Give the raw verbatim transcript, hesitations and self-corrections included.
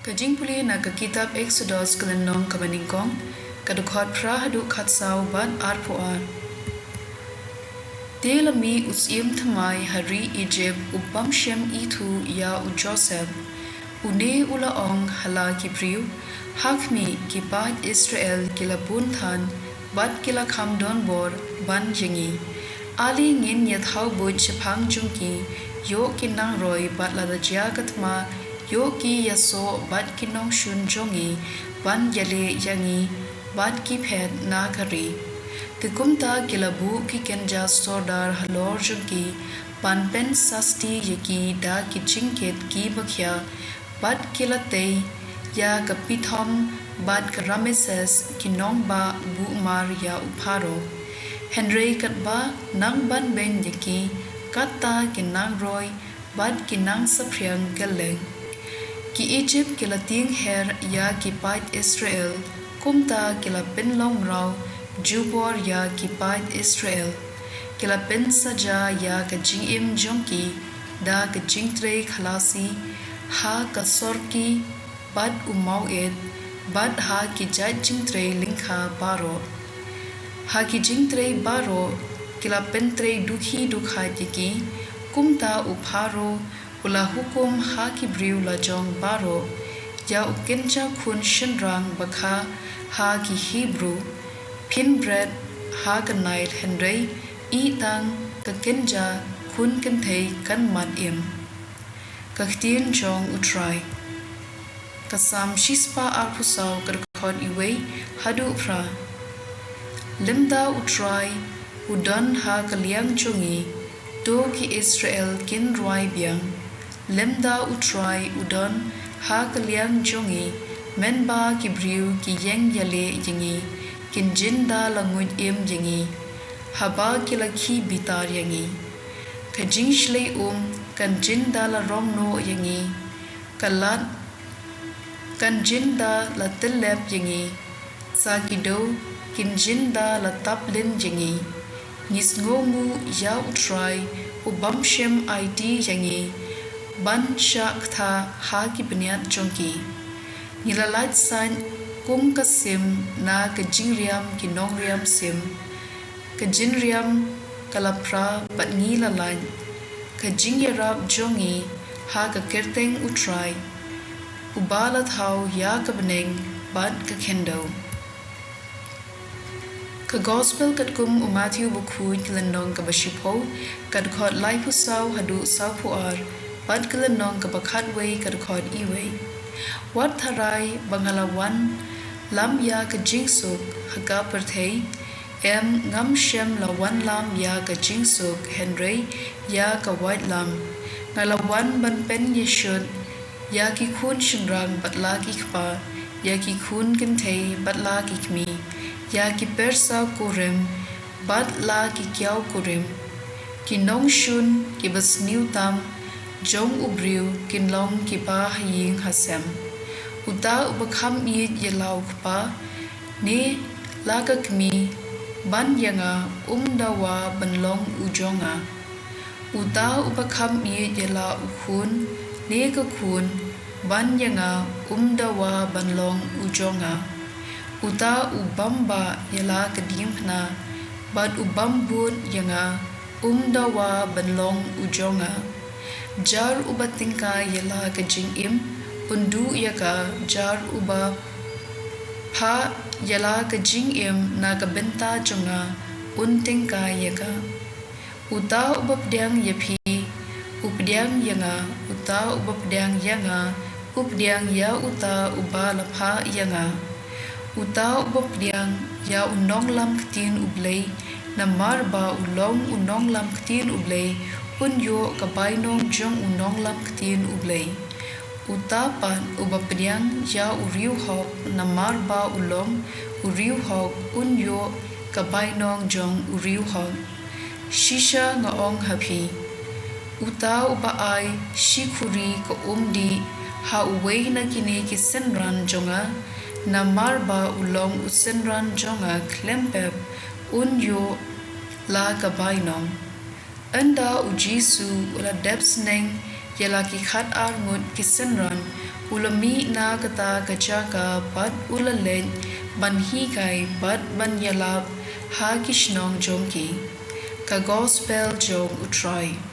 Ka jingpule na ka kitab Eksodos ka lynnong kaba nyngkong, ka dkhot phra haduh khatsaw bad arphew ar. Te la mih u syiem thymmai ha ri Ijip u bym shym ithuh ïa u Joseph. Une u la ong ha la ki briew, ha khmih, ki paid Israel ki la bun than, bad ki la kham don bor ban ïa ngi. Ale ngin ïathaw buit shaphang jong ki, ïoh ki nang roi bad lada jia ka thma, ïoh ki ïasoh bad ki nongshun jong ngi, ban ïaleh ïa ngi bad ki phet na ka ri. Te kumta ki la buh ki kynja sordar halor jong ki, ban pynsasti ïa ki da ki jingkit kiba khia, bad ki la tei ïa ka Pithom bad ka Rameses, ki nongbah buh mar ïa u Pharaoh. Hynrei katba nang ban beiñ ïa ki, katta ki nang roi bad ki nang saphriang kylleng. Ki Ijip ki la tieng her ïa ki paid Israel, kumta ki la pynlong mraw jubor ïa ki paid Israel. Ki la pynsaja ïa ka jingim jong ki da ka jingtrei khlasi ha ka sorki bad u mawit, bad ha ki jait jingtrei lyngkha baroh. Ha ki jingtrei baroh ki la pyntrei dukhi dukha ïa ki. Kumta u Pharaoh u la hukum ha ki briew lajong baroh, ïa u kynja khun shynrang ba kha ha ki Hebru, phin bret ha ka Nail, hynrei ïeh tang ka kynja khun kynthei kan mad im. Ka ktien jong U Trai. Ka Salm shispah arphew saw, ka dkhot iwei haduh phra. Lymda U Trai u don ha ka liang jong ngi, to ki Israel kin rwai biang. Lymda U Trai u don ha ka liang jong ngi, mynba ki briew ki ïeng ïaleh ïa ngi, kin jin da la nguid im ïa ngi, haba ki la khie bitar ïa ngi. Ka jingshlei um kan jin da la rong noh ïa ngi, ka lad kan jin da la tyllep ïa ngi, sa ki dew kin jin da la tap lin ïa ngi. Ngi sngewnguh ïa U Trai, u bym shym aiti ïa ngi ban shah ktah ha ki bniat jong ki. Ngi la lait sait kum ka sim na ka jingriam ki nongriam sim. Ka jingriam ka la phra bad ngi la lait. Ka jingïarap jong ngi ha ka kyrteng U Trai, uba la thaw ïa ka bneng bad ka khyndew. Ka Gospel katkum u Mathaiw bakhuid, ka lynnong kaba shiphew, ka dkhot laiphew saw haduh sawphew ar, bad ka lynnong kaba khatwei, ka dkhot iwei. Wat tharai ba nga la wan lam ïa ka jingsuk ha ka pyrthei, em, ngam shym la wan lam ïa ka jingsuk, hynrei ïa ka waitlam. Nga la wan ban pynïashut ïa ki khun shynrang bad la ki kpa, ïa ki khun kynthei bad la ki kmie, ïa ki pyrsa kurim bad la ki kiaw kurim. Ki nongshun kiba sniew tam jong u briew kin long kiba ha ïing ha sem. Uta uba kham ïeit ïa la u kpa ne la ka kmie ban ïa nga, um dawa ban long u jong nga. Uta uba kham ïeit ïa la u khun ne ka khun ban ïa nga, um dawa ban long u jong nga. Uta u bym bah ïa la ka diengphna bad u bym bud ïa nga, um dawa ban long u jong nga. Jar uba tyngkai ïa la ka jingim, un duh ïa ka, jar uba phah ïa la ka jingim na ka bynta jong nga, un tyngkai ïa ka. Uta uba pdiang ïa phi, u pdiang ïa nga, uta uba pdiang ïa nga, u pdiang ïa uta uba la phah ïa nga. Uta uba pdiang ïa u nonglam ktien U Blei, namar ba u long u nonglam ktien U Blei, un ïoh ka bainong jong u nonglam ktien U Blei. Uta pat uba pdiang ïa u riewhok, namar ba u long u riewhok, un ïoh ka bainong jong u riewhok. Shisha nga ong ha phi, uta uba ai shi khuri ka umdih ha uwei na kine ki synran jong nga, namar ba u long u synran jong nga khlem pep, un ïoh la ka bainong. Ynda u Jisu u la dep sneng ïa la ki khat-ar ngut ki synran, u la mih na kata ka jaka bad u la leit ban hikai bad ban ïalap ha ki shnong jong ki. Ka Gospel jong U Trai.